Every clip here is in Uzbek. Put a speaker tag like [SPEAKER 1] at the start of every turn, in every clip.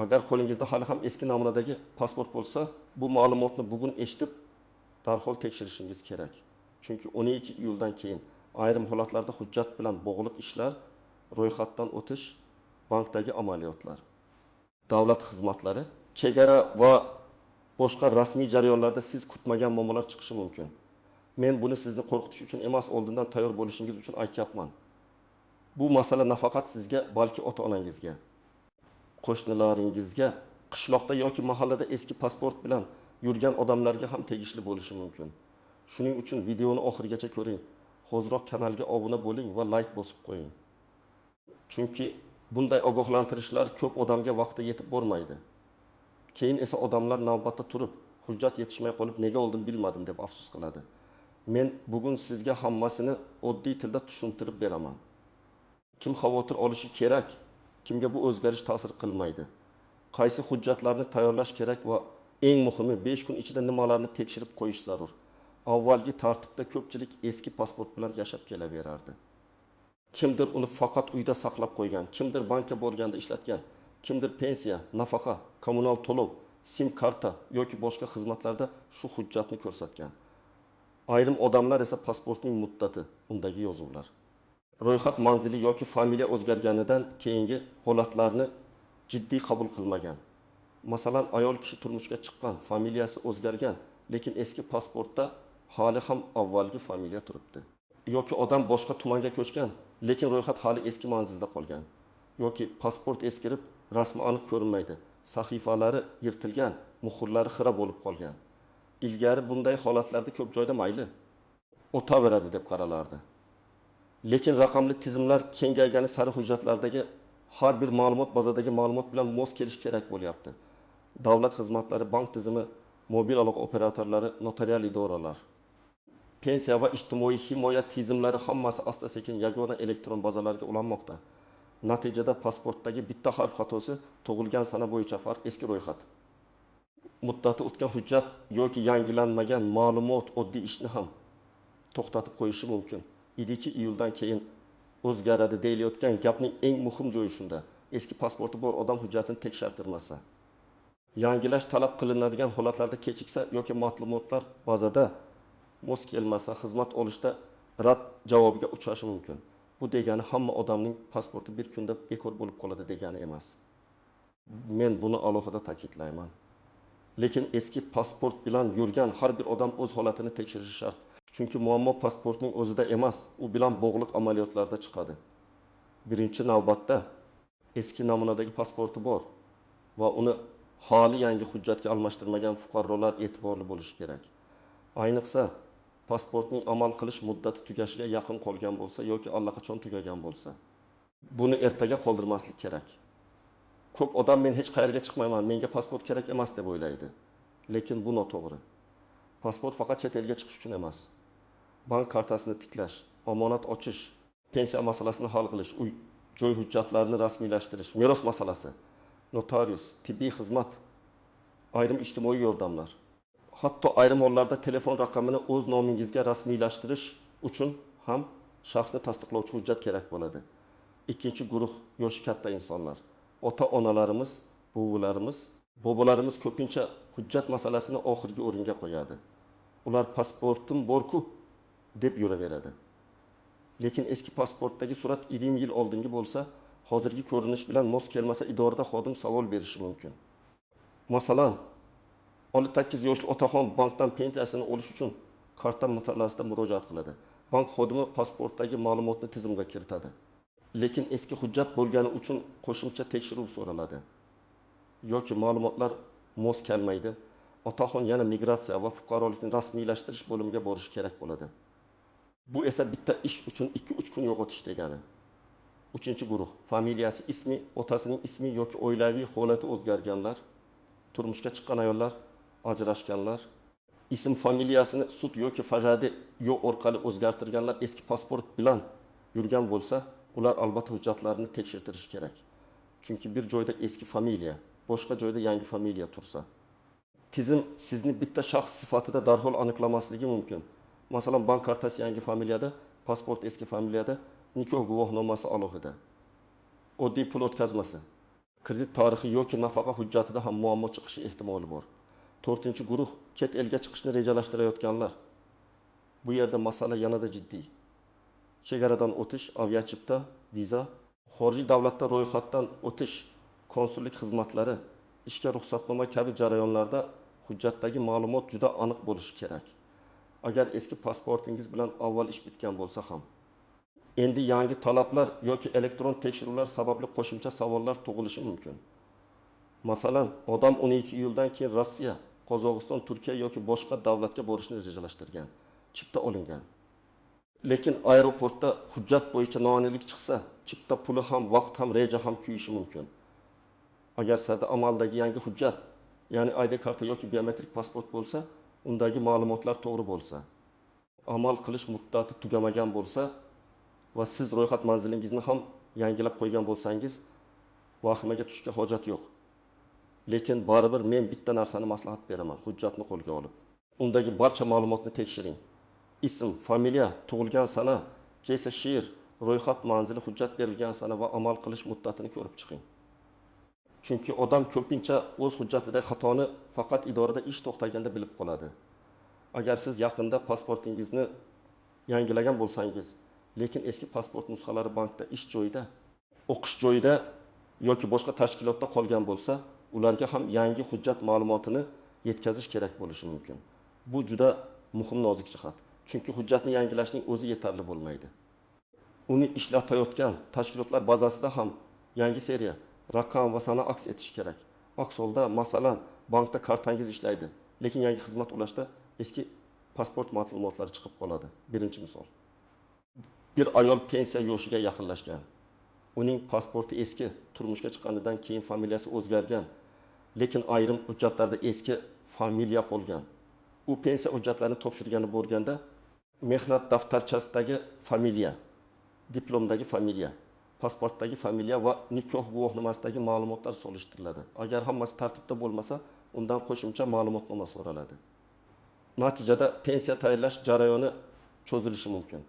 [SPEAKER 1] Agar qo'lingizda hali ham eski namunadagi pasport bo'lsa, bu ma'lumotni bugun eshitib, darhol tekshirishingiz kerak. Chunki 12 iyuldan keyin ayrim holatlarda hujjat bilan bog'liq ishlar, ro'yxatdan o'tish, bankdagi amaliyotlar, davlat xizmatlari, chegara va boshqa rasmiy jarayonlarda siz kutmagan muammolar chiqishi mumkin. Men buni sizni qo'rqitish uchun emas, oldindan tayyor bo'lishingiz uchun aytyapman. Bu masala nafaqat sizga, balki ota-onangizga, qo'shnilaringizga, qishloqda yoki mahallada eski pasport bilan yurgan odamlarga ham tegishli bo'lishi mumkin. Shuning uchun videoni oxirigacha ko'ring. Hoziroq kanalga obuna bo'ling va like bosib qo'ying. Chunki bunday ogohlantirishlar ko'p odamga vaqti yetib bormaydi. Keyin esa odamlar navbatda turib, hujjat yetishmay qolib, nega oldim bilmadim deb afsus qiladi. Men bugun sizga hammasini oddiy tilda tushuntirib beraman. Kim xavotir olishi kerak, kimga bu o'zgarish ta'sir qilmaydi, qaysi hujjatlarni tayyorlash kerak va eng muhimi 5 kun ichida nimalarni tekshirib qo'yish zarur. Avvalgi tartibda ko'pchilik eski pasport bilan yashab kelaverardi. Kimdir uni faqat uyda saqlab qo'ygan, kimdir bankka borganda ishlatgan, kimdir pensiya, nafaqa, kommunal to'lov, sim karta yoki boshqa xizmatlarda shu hujjatni ko'rsatgan. Ayrim odamlar esa pasportning muddati, undagi yozuvlar, ro'yxat manzili yoki familiya o'zgarganidan keyingi holatlarni jiddiy qabul qilmagan. Masalan, ayol kishi turmushga chiqqan, familiyasi o'zgargan, lekin eski pasportda hali ham avvalgi familiya turibdi. Yoki odam boshqa tumanga ko'chgan, lekin ro'yxat hali eski manzilda qolgan. Yoki pasport eskirib, rasmi aniq ko'rinmaydi, sahifalari yirtilgan, muhrlari xira bo'lib qolgan. Ilgari bunday holatlarda ko'p joyda mayli, o'taveradi deb qaralardi. Lekin raqamli tizimlar kengaygani sari hujjatlardagi har bir ma'lumot bazadagi ma'lumot bilan mos kelishi kerak bo'lyapti. Davlat xizmatlari, bank tizimi, mobil aloqa operatorlari, notarial idoralar, pensiya va ijtimoiy himoya tizimlari hammasi asta-sekin yagona elektron bazalarga ulanmoqda. Natijada pasportdagi bitta harf xatosi, tug'ilgan sana bo'yicha farq, eski ro'yxat, muddati o'tgan hujjat yoki yangilanmagan ma'lumot oddiy ishni ham to'xtatib qo'yishi mumkin. 2 iyuldan keyin o'zgaradi deyilayotgan gapning eng muhim joyi shunda. Eski pasporti bor odam hujjatini tekshirtirmasa, yangilash talab qilinadigan holatlarda kechiksa yoki ma'lumotlar bazada mos kelmasa, xizmat olishda rad javobiga uchrashi mumkin. Bu degani hamma odamning pasporti bir kunda bekor bo'lib qoladi degani emas. Men buni alohida ta'kidlayman. Lekin eski pasport bilan yurgan har bir odam o'z holatini tekshirishi shart. Chunki muammo pasportning o'zida emas, u bilan bog'liq amaliyotlarda chiqadi. Birinchi navbatda eski namunadagi pasporti bor va uni hali yangi hujjatga almashtirmagan fuqarolar e'tiborli bo'lishi kerak. Ayniqsa pasportning amal qilish muddati tugashiga yaqin qolgan bo'lsa yoki allaqachon tugagan bo'lsa, buni ertaga qoldirmaslik kerak. Ko'p odam men hech qayerga chiqmayman, menga pasport kerak emas deb o'ylaydi. Lekin bu noto'g'ri. Pasport faqat chet elga chiqish uchun emas. Bank kartasini tiklash, omonat ochish, pensiya masalasini hal qilish, uy joy hujjatlarini rasmiylashtirish, meros masalasi, notarius, tibbiy xizmat, ayrim ijtimoiy yordamlar. Hatto ayrim hollarda telefon raqamini o'z nomingizga rasmiylashtirish uchun ham shaxsni tasdiqlovchi hujjat kerak bo'ladi. Ikkinchi guruh yoshi katta insonlar. Ota-onalarimiz, buvilarimiz, bobolarimiz ko'pincha hujjat masalasini oxirgi o'ringa qo'yadi. Ular pasportim bor-ku deb yuraveradi. Lekin eski pasportdagi surat 20 yil oldingi bo'lsa, hozirgi ko'rinish bilan mos kelmasa idorada xodim savol berishi mumkin. Masalan, 58 yoshli otaxon bankdan pensiyasini olish uchun karta masalasida murojaat qiladi. Bank xodimi pasportdagi ma'lumotni tizimga kiritadi. Lekin eski hujjat bo'lgani uchun qo'shimcha tekshiruv so'raladi. Yoki ma'lumotlar mos kelmaydi. Otaxon yana migratsiya va fuqarolikni rasmiylashtirish bo'limiga borishi kerak bo'ladi. Bu esa bitta ish uchun 2-3 kun yo'qotish degani. Uchinchi guruh familiyasi, ismi, otasining ismi yoki oilaviy holati o'zgarganlar, turmushga chiqqan ayollar, ajrashganlar, ism familiyasini sud yoki faradi yo'q orqali o'zgartirganlar eski pasport bilan yurgan bo'lsa, ular albatta hujjatlarini tekshirtirishi kerak. Chunki bir joyda eski familiya, boshqa joyda yangi familiya tursa, tizim sizni bitta shaxs sifatida darhol aniqlamasligi mumkin. Masalan, bank kartasi yangi familiyada, pasport eski familiyada, nikoh guvohnomasi alohida, oddiy pul o'tkazmasi, Kredit tarixi yoki nafaqa hujjatida ham muammo chiqishi ehtimoli bor. To'rtinchi guruh, chet elga chiqishni rejalashtirayotganlar. Bu yerda masala yanada jiddiy. Chegaradan o'tish, aviachipta, viza, xorijiy davlatda ro'yxatdan o'tish, konsullik xizmatlari, ishga ruxsatnoma kabi jarayonlarda hujjatdagi ma'lumot juda aniq bo'lishi kerak. Agar eski pasportingiz bilan avval ish bitgan bo'lsa ham, endi yangi talablar yoki elektron tekshiruvlar sababli qo'shimcha savollar tug'ilishi mumkin. Masalan, odam 12 iyuldan keyin Rossiya, Qozog'iston, Turkiya yoki boshqa davlatga borishni rejalashtirgan. Chipta olingan. Lekin aeroportda hujjat bo'yicha noaniqlik chiqsa, chipta puli ham, vaqt ham, reja ham kuyishi mumkin. Agar sizda amaldagi yangi hujjat, ya'ni ID karta yoki biometrik pasport bo'lsa, undagi ma'lumotlar to'g'ri bo'lsa, amal qilish muddati tugamagan bo'lsa va siz ro'yxat manzilingizni ham yangilab qo'ygan bo'lsangiz, vahimaga tushishga hojat yo'q. Lekin baribir men bitta narsani maslahat beraman, hujjatni qo'lga olib, undagi barcha ma'lumotni tekshiring. Ism, familiya, tug'ilgan sana, JSShir, ro'yxat manzili, hujjat berilgan sana va amal qilish muddatini ko'rib chiqing. Chunki odam ko'pincha o'z hujjatidagi xatoni faqat idorada ish to'xtaganda bilib qoladi. Agar siz yaqinda pasportingizni yangilagan bo'lsangiz, lekin eski pasport nusxalari bankda, ish joyida, o'qish joyida yoki boshqa tashkilotda qolgan bo'lsa, ularga ham yangi hujjat ma'lumotini yetkazish kerak bo'lishi mumkin. Bu juda muhim nozik jihat. Chunki hujjatni yangilashning o'zi yetarli bo'lmaydi. Uni ishlatayotgan tashkilotlar bazasida ham yangi seriya, raqam va sana aks etish kerak. Aks holda, masalan, bankda kartangiz ishlaydi, lekin yangi xizmat ulashda eski pasport ma'lumotlari chiqib qoladi. Birinchi misol. Bir ayol pensiya yoshiga yaqinlashgan. Uning pasporti eski, turmushga chiqqanidan keyin familiyasi o'zgargan, lekin ayrim hujjatlarda eski familiya qolgan. U pensiya hujjatlarini topshirgani borganda mehnat daftarchasidagi familiya, diplomdagi familiya, pasportdagi familiya va nikoh guvohnomasidagi ma'lumotlar solishtiriladi. Agar hammasi tartibda bo'lmasa, undan qo'shimcha ma'lumotnoma so'raladi. Natijada pensiya tayinlash jarayoni cho'zilishi mumkin.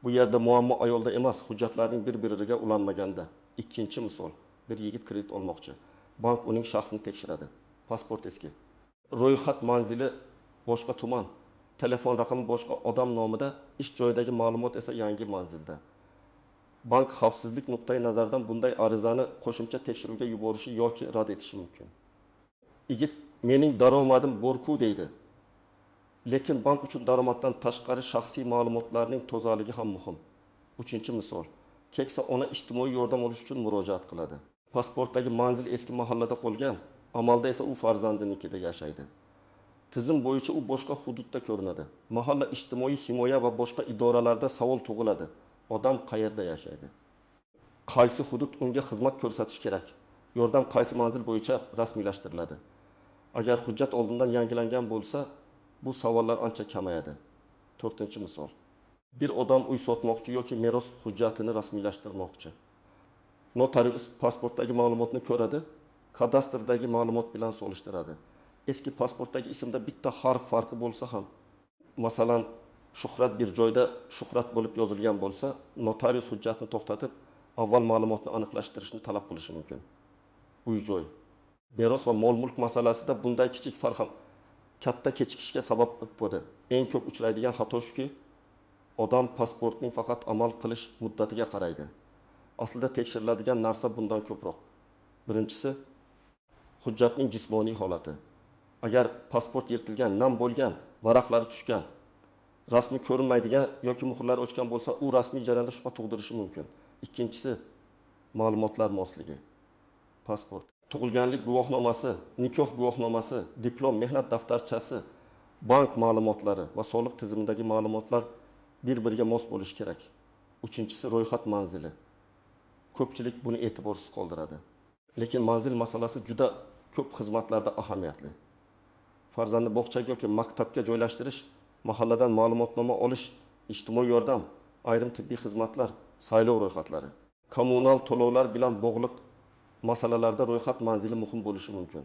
[SPEAKER 1] Bu yerda muammo ayolda emas, hujjatlarning bir-biriga ulanmaganda. Ikkinchi misol, bir yigit kredit olmoqchi. Bank uning shaxsini tekshiradi. Pasport eski. Ro'yxat manzili boshqa tuman, telefon raqami boshqa odam nomida, ish joyidagi ma'lumot esa yangi manzilda. Bank xavfsizlik nuqtai nazaridan bunday arizani qo'shimcha tekshiruvga yuborishi yoki rad etishi mumkin. Yigit mening daromadim bor-ku deydi. Lekin bank uchun daromaddan tashqari shaxsiy ma'lumotlarning tozaligi ham muhim. Uchinchi misol, keksa ona ijtimoiy yordam olish uchun murojaat qiladi. Pasportdagi manzil eski mahallada qolgan, amalda esa u farzandinikida yashaydi. Tizim bo'yicha u boshqa hududda ko'rinadi. Mahalla ijtimoiy himoya va boshqa idoralarda savol tug'iladi. Odam qayerda yashaydi? Qaysi hudud unga xizmat ko'rsatish kerak? Yordam qaysi manzil bo'yicha rasmiylashtiriladi? Agar hujjat oldindan yangilangan bo'lsa, bu savollar ancha kamayadi. To'rtinchi misol. Bir odam uy sotmoqchi yoki meros hujjatini rasmiylashtirmoqchi. Notarius pasportdagi ma'lumotni ko'radi, kadastrdagi ma'lumot bilan solishtiradi. Eski pasportdagi ismda bitta harf farqi bo'lsa ham, masalan, Shuhrat bir joyda Shuhrat bo'lib yozilgan bo'lsa, notarius hujjatni to'xtatib, avval ma'lumotni aniqlashtirishni talab qilishi mumkin. Uy joy, meros va mol-mulk masalasida bunday kichik farq ham katta kechikishga sabab bo'ladi. Eng ko'p uchraydigan xato shuki, odam pasportning faqat amal qilish muddatiga qaraydi. Aslida tekshiriladigan narsa bundan ko'proq. Birinchisi, hujjatning jismoniy holati. Agar pasport yirtilgan, nam bo'lgan, varaqlari tushgan, rasmiy ko'rinmaydigan yoki muhrlari o'chgan bo'lsa, u rasmiy jarayonda shubha tug'dirishi mumkin. Ikkinchisi, ma'lumotlar mosligi. Pasport, tug'ilganlik guvohnomasi, nikoh guvohnomasi, diplom, mehnat daftarchasi, bank ma'lumotlari va soliq tizimidagi ma'lumotlar bir-biriga mos bo'lishi kerak. Uchinchisi, ro'yxat manzili. Ko'pchilik buni e'tiborsiz qoldiradi. Lekin manzil masalasi juda ko'p xizmatlarda ahamiyatli. Farzandni bog'chaga yoki maktabga joylashtirish, mahalladan ma'lumotnoma olish, ijtimoiy yordam, ayrim tibbiy xizmatlar, saylov ro'yxatlari, kommunal to'lovlar bilan bog'liq masalalarda ro'yxat manzili muhim bo'lishi mumkin.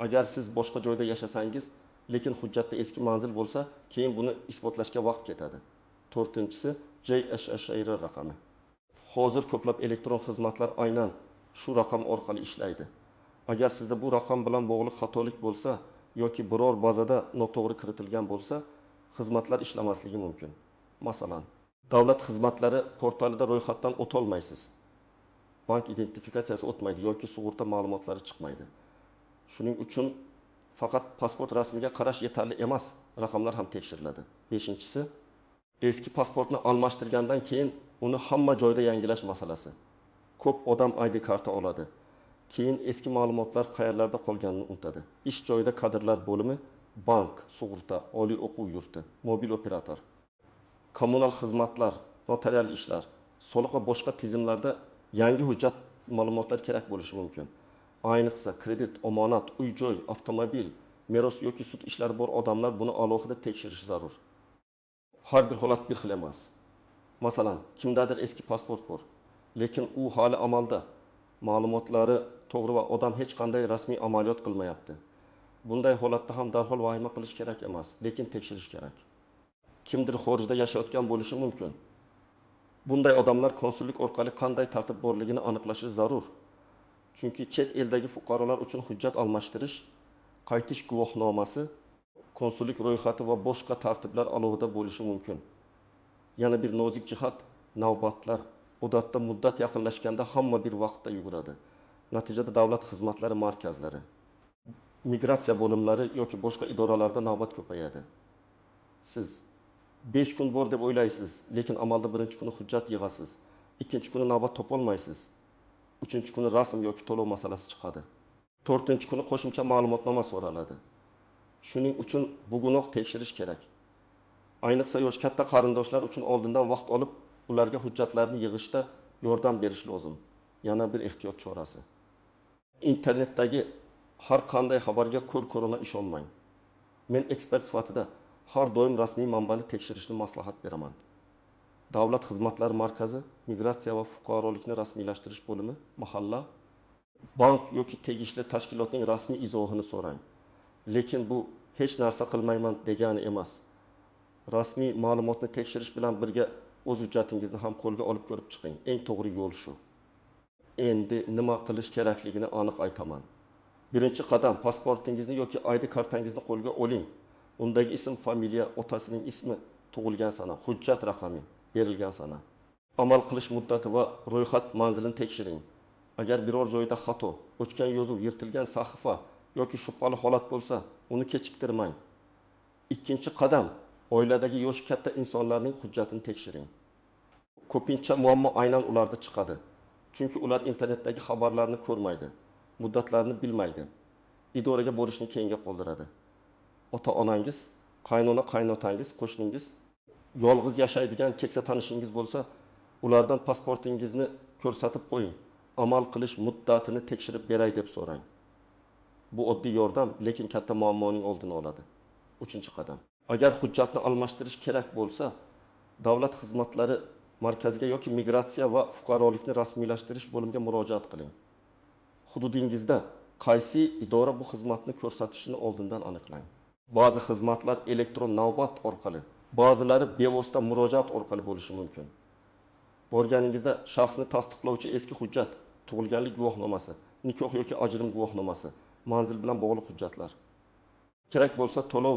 [SPEAKER 1] Agar siz boshqa joyda yashasangiz, lekin hujjatda eski manzil bo'lsa, keyin buni isbotlashga vaqt ketadi. To'rtinchisi, JSShR raqami. Hozir ko'plab elektron xizmatlar aynan shu raqam orqali ishlaydi. Agar sizda bu raqam bilan bog'liq xatolik bo'lsa yoki biror bazada noto'g'ri kiritilgan bo'lsa, xizmatlar ishlamasligi mumkin. Masalan. Davlat xizmatlari portalida ro'yxatdan o'tolmaysiz. Bank identifikatsiyasi o'tmaydi yoki sug'urta ma'lumotlari chiqmaydi. Shuning uchun faqat pasport rasmiga qarash yetarli emas, raqamlar ham tekshiriladi. Beshinchisi, eski pasportni almashtirgandan keyin uni hamma joyda yangilash masalasi. Ko'p odam ID karta oladi. Keyin eski ma'lumotlar qayerlarda qolganini unutadi. Ish joyida kadrlar bo'limi, bank, sug'urta, oliy o'quv yurti, mobil operator, kommunal xizmatlar, notarial ishlar, soliq va boshqa tizimlarda yangi hujjat ma'lumotlar kerak bo'lishi mumkin. Ayniqsa kredit, omonat, uy-joy, avtomobil, meros yoki sud ishlari bor odamlar buni alohida tekshirishi zarur. Har bir holat bir xil emas. Masalan, kimdadir eski pasport bor, lekin u hali amalda, ma'lumotlari to'g'ri va odam hech qanday rasmiy amaliyot qilmayapti. Bunday holatda ham darhol vahima qilish kerak emas, lekin tekshirish kerak. Kimdir xorijda yashayotgan bo'lishi mumkin. Bunday odamlar konsullik orqali qanday tartib borligini aniqlashi zarur. Chunki chet eldagi fuqarolar uchun hujjat almashtirish, qaytish guvohnomasi, konsullik ro'yxati va boshqa tartiblar alohida bo'lishi mumkin. Yana bir nozik jihat navbatlar. Odatda muddat yaqinlashganda hamma bir vaqtda yuguradi. Natijada davlat xizmatlari markazlari, migratsiya bo'limlari yoki boshqa idoralarda navbat ko'payadi. Siz 5 kun bor deb o'ylaysiz, lekin amalda birinchi kuni hujjat yig'asiz, ikkinchi kuni navbat topolmaysiz, uchinchi kuni rasm yoki to'lov masalasi chiqadi, to'rtinchi kuni qo'shimcha ma'lumotnoma so'raladi. Shuning uchun bugunoq tekshirish kerak. Ayniqsa yosh katta qarindoshlar uchun oldindan vaqt olib, ularga hujjatlarni yig'ishda yordam berish lozim. Yana bir ehtiyot chorasi. Internetdagi har qanday xabarga ko'r-ko'rona ishonmang. Men ekspert sifatida har doim rasmiy manbani tekshirishni maslahat beraman. Davlat xizmatlari markazi, migratsiya va fuqarolikni rasmiylashtirish bo'limi, mahalla, bank yoki tegishli tashkilotning rasmiy izohini so'rang. Lekin bu hech narsa qilmayman degani emas. Rasmiy ma'lumotni tekshirish bilan birga o'z hujjatingizni ham qo'lga olib ko'rib chiqing. Eng to'g'ri yo'l shu. Endi nima qilish kerakligini aniq aytaman. Birinchi qadam, pasportingizni yoki ID kartangizni qo'lga oling. Undagi ism, familiya, otasining ismi, tug'ilgan sana, hujjat raqami, berilgan sana, amal qilish muddati va ro'yxat manzilini tekshiring. Agar biror joyda xato, o'chgan yozuv, yirtilgan sahifa yoki shubhali holat bo'lsa, uni kechiktirmang. Ikkinchi qadam, oiladagi yoshi katta insonlarning hujjatini tekshiring. Ko'pincha muammo aynan ularda chiqadi. Chunki ular internetdagi xabarlarni ko'rmaydi, muddatlarni bilmaydi, idoraga borishni keyinga qoldiradi. Ota-onangiz, qaynona, qaynotangiz, qo'shningiz, yolg'iz yashaydigan keksa tanishingiz bo'lsa, ulardan pasportingizni ko'rsatib qo'ying. Amal qilish muddatini tekshirib beray deb so'rang. Bu oddiy yordam, lekin katta muammoning oldini oladi. Uchinchi qadam. Agar hujjatni almashtirish kerak bo'lsa, davlat xizmatlari markaziga yoki migratsiya va fuqarolikni rasmiylashtirish bo'limiga murojaat qiling. Hududingizda qaysi idora bu xizmatni ko'rsatishini oldindan aniqlang. Ba'zi xizmatlar elektron navbat orqali, ba'zilari bevosita murojaat orqali bo'lishi mumkin. Borganingizda shaxsni tasdiqlovchi eski hujjat, tug'ilganlik guvohnomasi, nikoh yoki ajrim guvohnomasi, manzil bilan bog'liq hujjatlar. Kerak bo'lsa to'lov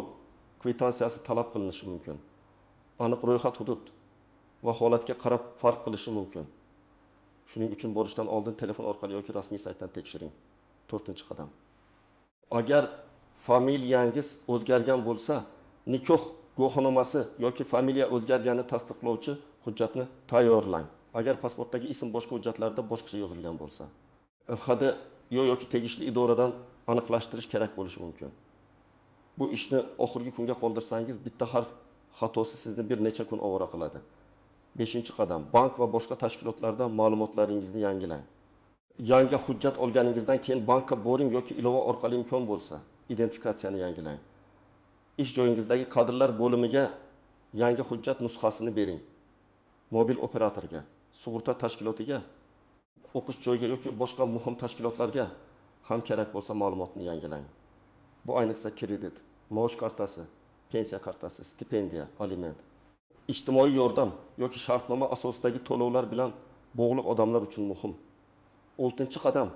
[SPEAKER 1] kvitansiyasi talab qilinishi mumkin. Aniq ro'yxat hudud va holatga qarab farq qilishi mumkin. Shuning uchun borishdan oldin telefon orqali yoki rasmiy saytdan tekshiring. To'rtinchi qadam. Agar familiyangiz o'zgargan bo'lsa, nikoh guvohnomasi yoki familiya o'zgarganini tasdiqlovchi hujjatni tayyorlang. Agar pasportdagi ism boshqa hujjatlarda boshqacha yozilgan bo'lsa, FHD yoki tegishli idoradan aniqlashtirish kerak bo'lishi mumkin. Bu ishni oxirgi kunga qoldirsangiz, bitta harf xatosi sizni bir necha kun ovora qiladi. Beshinchi qadam, bank va boshqa tashkilotlarda ma'lumotlaringizni yangilang. Yangi hujjat olganingizdan keyin bankka boring yoki ilova orqali imkon bo'lsa, identifikatsiyani yangilang. Ish joyingizdagi kadrlar bo'limiga yangi hujjat nusxasini bering. Mobil operatorga, sug'urta tashkilotiga, o'qish joyiga yoki boshqa muhim tashkilotlarga ham kerak bo'lsa ma'lumotni yangilang. Bu ayniqsa kredit, maosh kartasi, pensiya kartasi, stipendiya, aliment, ijtimoiy yordam yoki shartnoma asosidagi to'lovlar bilan bog'liq odamlar uchun muhim. Oltinchi qadam.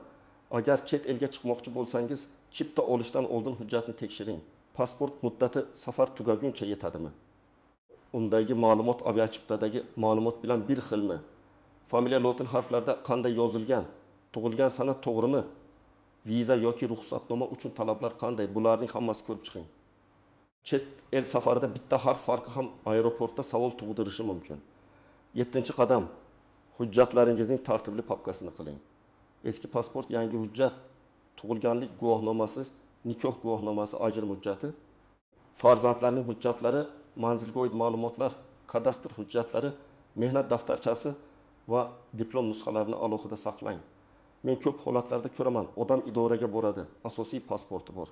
[SPEAKER 1] Agar chet elga chiqmoqchi bo'lsangiz, chipta olishdan oldin hujjatni tekshiring. Pasport muddati safar tugaguncha yetadimi? Undagi ma'lumot aviachiptadagi ma'lumot bilan bir xilmi? Familiya lotin harflarida qanday yozilgan? Tug'ilgan sana to'g'rimi? Viza yoki ruxsatnoma uchun talablar qanday? Bularning hammasi ko'rib chiqing. Chet el safarida bitta harf farqi ham aeroportda savol tug'dirishi mumkin. Yettinchi qadam. Hujjatlaringizning tartibli papkasini qiling. Eski pasport, yangi hujjat, tug'ilganlik guvohnomasi, nikoh guvohnomasi, ajrim hujjati, farzandlarning hujjatlari, manzilga oid ma'lumotlar, kadastr hujjatlari, mehnat daftarchasi va diplom nusxalarini alohida saqlang. Men ko'p holatlarda ko'raman, odam idoraga boradi, asosiy pasporti bor,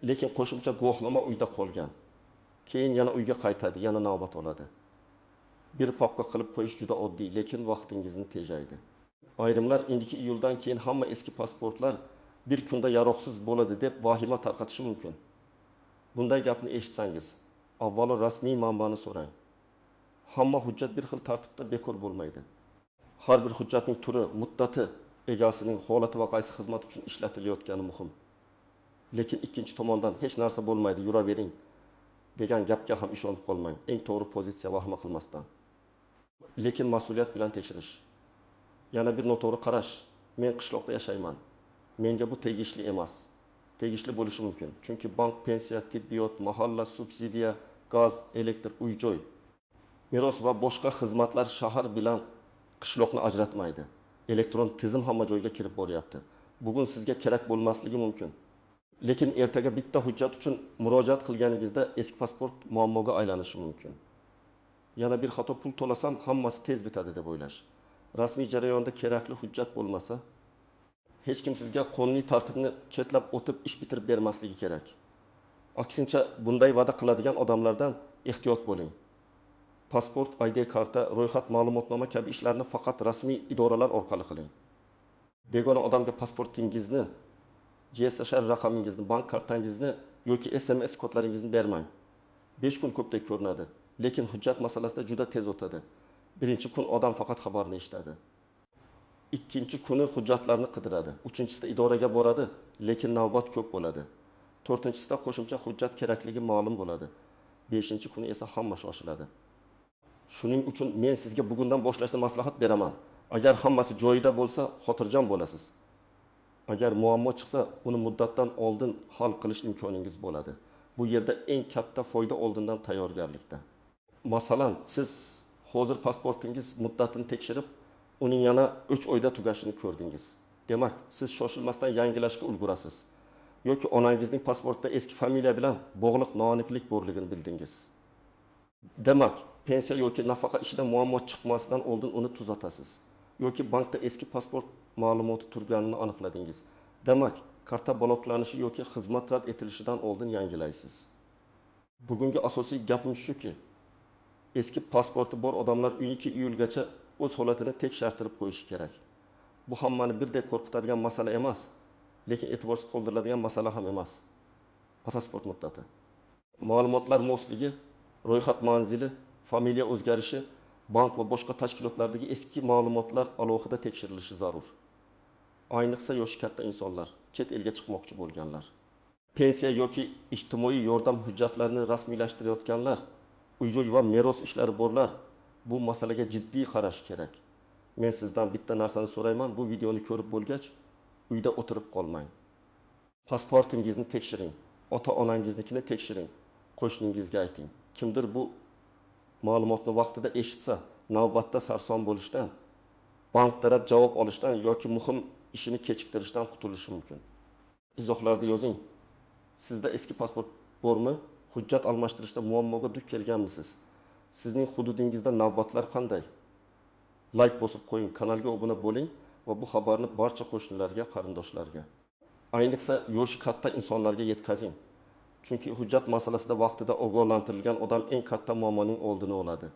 [SPEAKER 1] lekin qo'shimcha guvohnoma uyda qolgan. Keyin yana uyga qaytadi, yana navbat oladi. Bir papka qilib qo'yish juda oddiy, lekin vaqtingizni tejaydi. Ayrimlar indiki iyuldan keyin hamma eski pasportlar bir kunda yaroqsiz bo'ladi deb vahima tarqatishi mumkin. Bunday gapni eshitsangiz, avvalo rasmiy manbani so'rang. Hamma hujjat bir xil tartibda bekor bo'lmaydi. Har bir hujjatning turi, muddati, egasining holati va qaysi xizmat uchun ishlatilayotgani muhim. Lekin ikkinchi tomondan hech narsa bo'lmaydi, yuravering degan gapga ham ishonib qolmang. Eng to'g'ri pozitsiya vahima qilmasdan, lekin mas'uliyat bilan tekshirish. Yana bir noto'g'ri qarash. Men qishloqda yashayman, menga bu tegishli emas. Tegishli bo'lishi mumkin. Chunki bank, pensiya, tibbiyot, mahalla, subsidiya, gaz, elektr, uy-joy, meros va boshqa xizmatlar shahar bilan qishloqni ajratmaydi. Elektron tizim hamma joyga kirib boryapti. Bugun sizga kerak bo'lmasligi mumkin. Lekin ertaga bitta hujjat uchun murojaat qilganingizda eski pasport muammoga aylanishi mumkin. Yana bir xato, pul to'lasam hammasi tez bitadi deb o'ylash. Rasmiy jarayonda kerakli hujjat bo'lmasa, hech kim sizga qonuniy tartibni chetlab o'tib ish bitirib bermasligi kerak. Aksincha, bunday va'da qiladigan odamlardan ehtiyot bo'ling. Pasport, ID karta, ro'yxat, ma'lumotnoma kabi ishlarni faqat rasmiy idoralar orqali qiling. Begona odamga pasportingizni, GSSR raqamingizni, bank kartangizni yoki SMS kodlaringizni bermang. 5 kun ko'pdek ko'rinadi, lekin hujjat masalasida juda tez o'tadi. Birinchi kun odam faqat xabarni eshitadi. Ikkinchi kuni hujjatlarni qidiradi. Uchinchisida idoraga boradi, lekin navbat ko'p bo'ladi. To'rtinchisida qo'shimcha hujjat kerakligi ma'lum bo'ladi. Beshinchi kuni esa hamma shoshiladi. Shuning uchun men sizga bugundan boshlashni maslahat beraman. Agar hammasi joyida bo'lsa, xotirjam bo'lasiz. Agar muammo chiqsa, uni muddatdan oldin hal qilish imkoningiz bo'ladi. Bu yerda eng katta foyda oldindan tayyorgarlikda. Masalan, siz hozir pasportingiz muddatini tekshirib, uning yana 3 oyda tugashini ko'rdingiz. Demak, siz shoshilmasdan yangilashga ulgurasiz. Yoki onangizning pasportida eski familiya bilan bog'liq noaniqlik borligini bildingiz. Demak, pensiya yoki nafaqa ishida muammo chiqmasidan oldin uni tuzatasiz. Yoki bankda eski pasport ma'lumoti turganini aniqladingiz. Demak, karta bloklanishi yoki xizmat rad etilishidan oldin yangilaysiz. Bugungi asosiy gapim shuki, eski pasporti bor odamlar 12 iyulgacha o'z holatini tekshirtirib qo'yishi kerak. Bu hammani birdek qo'rqitadigan masala emas, lekin e'tiborsiz qoldiriladigan masala ham emas. Pasport muddati, ma'lumotlar mosligi, ro'yxat manzili, familiya o'zgarishi, bank va boshqa tashkilotlardagi eski ma'lumotlar alohida tekshirilishi zarur. Ayniqsa yoshi katta insonlar, chet elga chiqmoqchi bo'lganlar, pensiya yoki ijtimoiy yordam hujjatlarini rasmiylashtirayotganlar, uy-joy va meros ishlari borlar bu masalaga jiddiy qarash kerak. Men sizdan bitta narsani so'rayman, bu videoni ko'rib bo'lgach, uyda o'tirib qolmang. Pasportingizni tekshiring, ota-onangiznikini tekshiring, qo'shningizga ayting. Kimdir bu ma'lumotni vaqtida eshitsa, navbatda sarson bo'lishdan, bankda rad javob olishdan yoki muhim ishini kechiktirishdan qutulishi mumkin. Izohlarda yozing. Sizda eski pasport bormi? Hujjat almashtirishda muammoga duch kelganmisiz? Sizning hududingizda navbatlar qanday? Like bosib qo'ying, kanalga obuna bo'ling va bu xabarni barcha qo'shnilarga, qarindoshlarga, ayniqsa yoshi katta insonlarga yetkazing. Chunki hujjat masalasida vaqtida ogohlantirilgan odam eng katta muammoning oldini oladi.